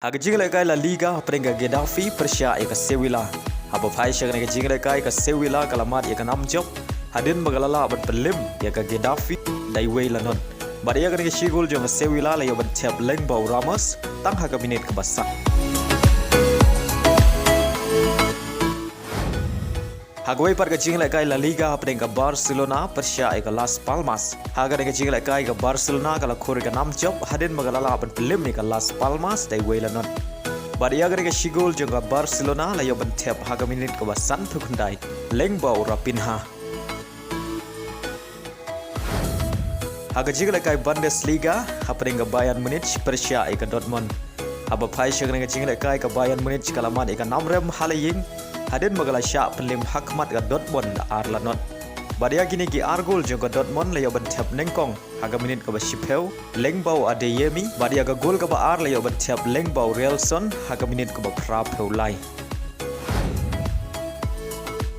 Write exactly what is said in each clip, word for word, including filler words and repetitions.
Ha ka jinglehkai La Liga hapdeng ka Getafe pyrshah ïa ka Sevilla. Haba phai sha kane ka jinglehkai ka Sevilla ka la mad ïa ka nam jop hadien ba ka la lah ban pynlem ïa ka Getafe da iwei la not. Bad ïa kane ka shi gol jong ka Sevilla la ïoh ban thep lyngba u Ramos tang ha ka minit kaba san. Ha kawei pat ka jinglehkai La Liga hapdeng ka Barcelona pyrshah ïa ka Las Palmas. Ha kane ka jinglehkai ka Barcelona ka la khur ïa ka nam jop hadien ba ka la lah ban pynlem ïa ka Las Palmas da iwei la not. Bad ïa kane ka shi gol jong ka Barcelona la ïoh ban thep ha ka minit kaba sanphew khyndai lyngba u Raphinha. Ha ka jinglehkai Bundesliga hapdeng ka Bayern Munich pyrshah ïa ka Dortmund. Haba phai sha kane ka jinglehkai ka Bayern Munich ka la mad ïa ka nam rem ha la ïing hadien ba ka la shah pynlem ha khmat ka Dortmund da ar la not. Bad ïa kine ki ar gol jong ka Dortmund la ïoh ban thep nyngkong ha ka minit kaba shiphew lyngba u Adeyemi, bad ïa ka gol kaba ar la ïoh ban thep lyngba u Riarlison ha ka minit kaba phraphew lai.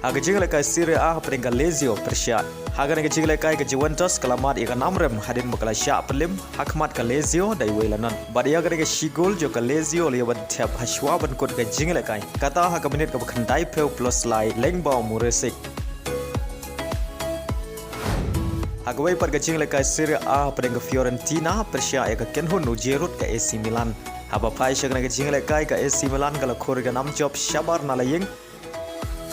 Ha ka jinglehkai Serie A hapdeng ka Lazio pyrshah. Ha kane ka jinglehkai ka Juventus ka la mad ïa ka nam rem hadien ba ka la shah pynlem ha khmat ka Lazio da iwei la not. Bad ïa kane ka shi gol jong ka Lazio la ïoh ban thep ha shuwa ban kut ka jinglehkai, kata ha ka minit kaba khyndaiphew plus lai lyngba u Muresic. Ha kawei pat ka jinglehkai Serie A hapdeng ka Fiorentina pyrshah ïa ka kynhun u Giroud ka AC Milan. Haba phai sha kane ka jinglehkai ka AC Milan ka la khur ïa ka nam jop shabar na la ïing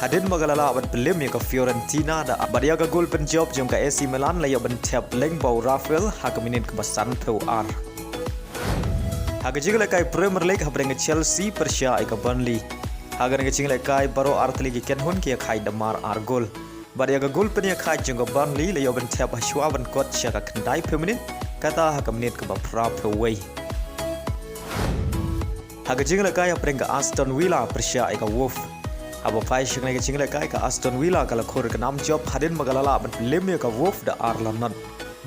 hadien ba ka la lah ban pynlem ïa ka Fiorentina da, bad ïa ka gol pynjop jong ka AC Milan la ïoh ban thep lyngba u Rafael ha ka minit kaba sanphew ar. Ha ka jinglehkai Premier League hapdeng ka Chelsea pyrshah ïa ka Burnley. Ha kane ka jinglehkai baroh artylli ki kynhun ki ïakhaid da mar ar gol. Bad ïa ka gol pynïakhaid jong ka Burnley la ïoh ban thep ha shuwa ban kut sha ka khyndaiphew minit, kata ha ka minit kaba phraphew wei. Ha ka jinglehkai hapdeng ka Aston Villa pyrshah ïa ka Wolves. Haba phai sha kane ka jinglehkai ka Aston Villa ka la khur ïa ka nam jop hadien ba ka la lah ban pynlem ïa ka Wolves da ar la not.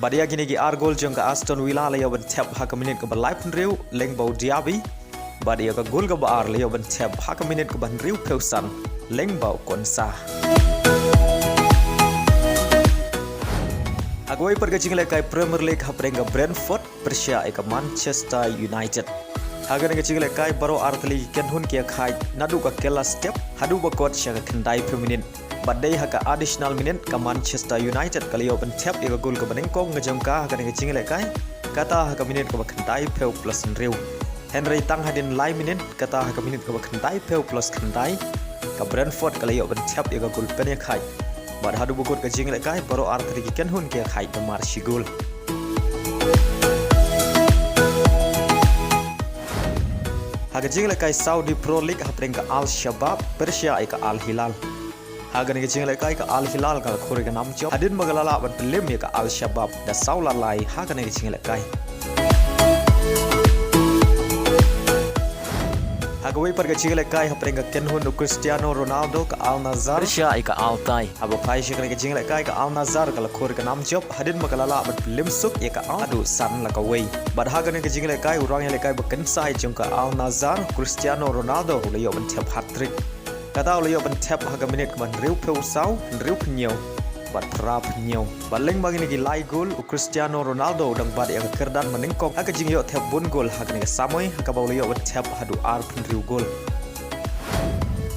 Bad ïa kine ki ar gol jong ka Aston Villa la ïoh ban thep ha ka minit kaba laiphew hynriew lyngba u Diaby. Bad ïa ka gol kaba ar la ïoh ban thep ha ka minit kaba hynriewphew san lyngba u Konsa. Ha kawei pat ka jinglehkai Premier League hapdeng ka Brentford pyrshah ïa ka Manchester United. Ha kane ka jinglehkai baroh artylli ki kynhun ki ïakhaid naduh ka kylla step haduh ba kut sha ka khyndaiphew minit. Bad dei ha ka additional minute ka Manchester United ka la ïoh ban thep ïa ka gol kaba nyngkong ka jong ka ha kane ka jinglehkai, kata ha ka minit kaba khyndaiphew plus hynriew. Hynrei tang hadien lai minit, kata ha ka minit kaba khyndaiphew plus khyndai, ka Brentford ka la ïoh ban thep ïa ka gol pynïakhaid. Bad haduh ba kut ka jinglehkai baroh artylli ki kynhun ki ïakhaid da mar shi gol. Ha ka jinglehkai Saudi Pro League hapdeng ka Al Shabab pyrshah ïa ka Al Hilal. Ha kane ka jinglehkai ka Al Hilal ka la khur ïa ka nam jop hadien ba ka la lah ban pynlem ïa ka Al Shabab da saw la lai ha kane ka jinglehkai. Ha kawei pat ka jinglehkai hapdeng ka kynhun u Cristiano Ronaldo ka Al Nassr pyrshah ïa ka Al Ittihad. Haba phai sha kane ka jinglehkai ka Al Nassr ka la khur ïa ka nam jop hadien ba ka la lah ban pynlem suk ïa ka Al Ittihad haduh san la kawei. Bad ha kane ka jinglehkai u rangïalehkai ba kynsai jong ka Al Nassr Cristiano Ronaldo u la ïoh ban thep hat-trick. Kata u la ïoh ban thep ha ka minit kaba hynriewphew saw, hynriewphew hynñiew bad phraphew hynñiew. Bad lyngba kine ki lai gol u Cristiano Ronaldo u dang bat ïa ka kyrdan ba nyngkong ha ka jingïoh thep bun gol ha kane ka samoi, ha kaba u la ïoh ban thep haduh arphew hynriew gol.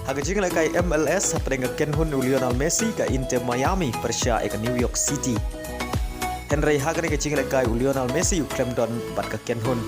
Ha ka jinglehkai M L S hapdeng ka kynhun u Lionel Messi ka Inter Miami pyrshah ïa ka New York City. Hynrei ha kane ka jinglehkai u Lionel Messi u khlem don bad ka kynhun.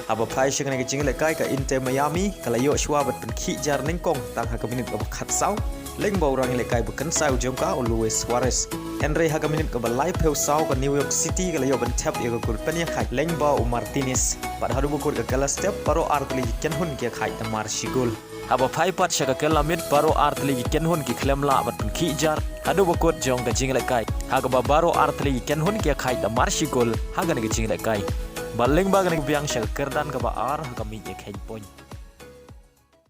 Haba phai sha kane ka jinglehkai ka Inter Miami ka la ïoh shuwa ban pynkhih jar nyngkong tang ha ka minit kaba khatsaw lyngba u rangïalehkai ba kynsai u jong ka u Luis Suarez. Hynrei ha ka minit kaba laiphew saw ka New York City ka la ïoh ban thep ïa ka gol pynïakhaid lyngba u Martinez. Bad haduh ba kut ka kylla step baroh artylli ki kynhun ki ïakhaid da mar shi gol. Haba phai pat sha ka kylla miet baroh artylli ki kynhun ki khlem lah ban pynkhih jar haduh ba kut jong ka jinglehkai, ha kaba baroh artylli ki kynhun ki ïakhaid da mar shi gol ha kane ka jinglehkai. Bad lyngba kane ka biang sha ka kyrdan kaba ar ha ka miej ïakhein point.